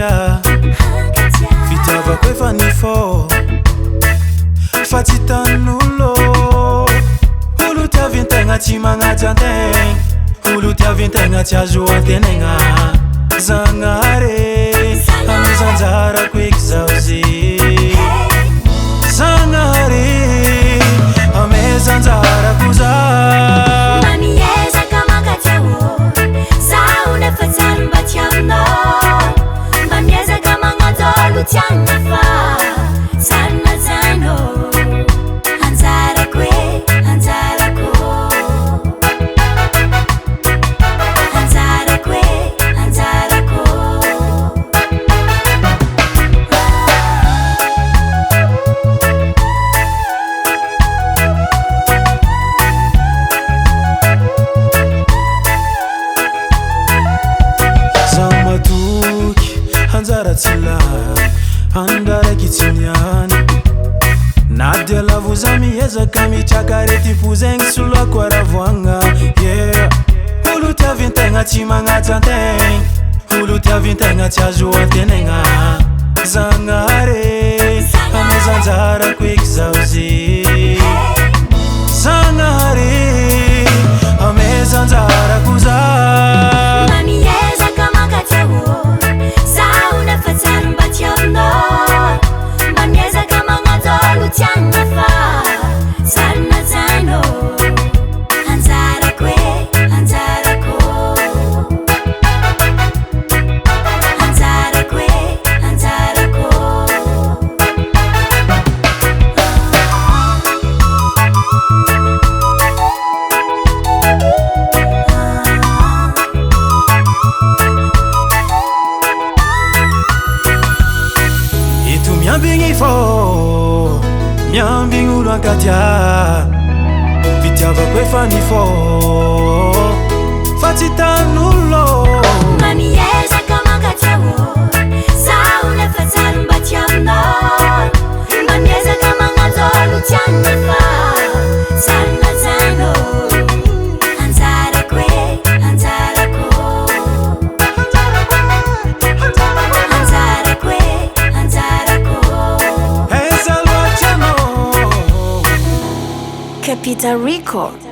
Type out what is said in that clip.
ankatia. Fitiavako efa nifô fa tsy hitan'olo. Olo tiavintegna tsy magnaja antegna, olo tiavintegna tsy azo antenaigna. Zagnahary ameza anjarako eky zaho ze. Zagnahary ameza anjarako za. Mba miezaka mankatia ô, zaho nefa tsary mba tiavinao. Mba miezaka magnaja olo tianina fa tsary najainao. Anjarako e, anjarako. Anjarako e, anjarako. Zaho matoky anjara tsy lany, andra raiky tsy niany. Na dia lavo za miezaka mitraka areti-po zegny soloako aravoagna. Yeah. Olo tiavintegna tsy magnaja antegna, olo tiavintegna tsy azo antenaigna. Zagnahary ameza anjarako eky zaho ze. Zagnahary ameza anjarako za. Mba miezaka mankatia ô, zaho nefa tsary mba tiavinao. Mba miezaka magnaja olo tianina fa tsary najainao. Anjarako e, anjarako. Anjarako e, anjarako. Eto miambigny fô, miambigny olo ankatia. Fitiavako efa nifô fa tsy hitan'olo. Mba miezaka mankatia ô, zaho nefa tsary mba tiavinao. Mba miezaka magnaja olo tianina fa tsary najainao. Anjarako e, anjarako. Anjarako e, anjarako. Aiza loatra anao? Capital Record.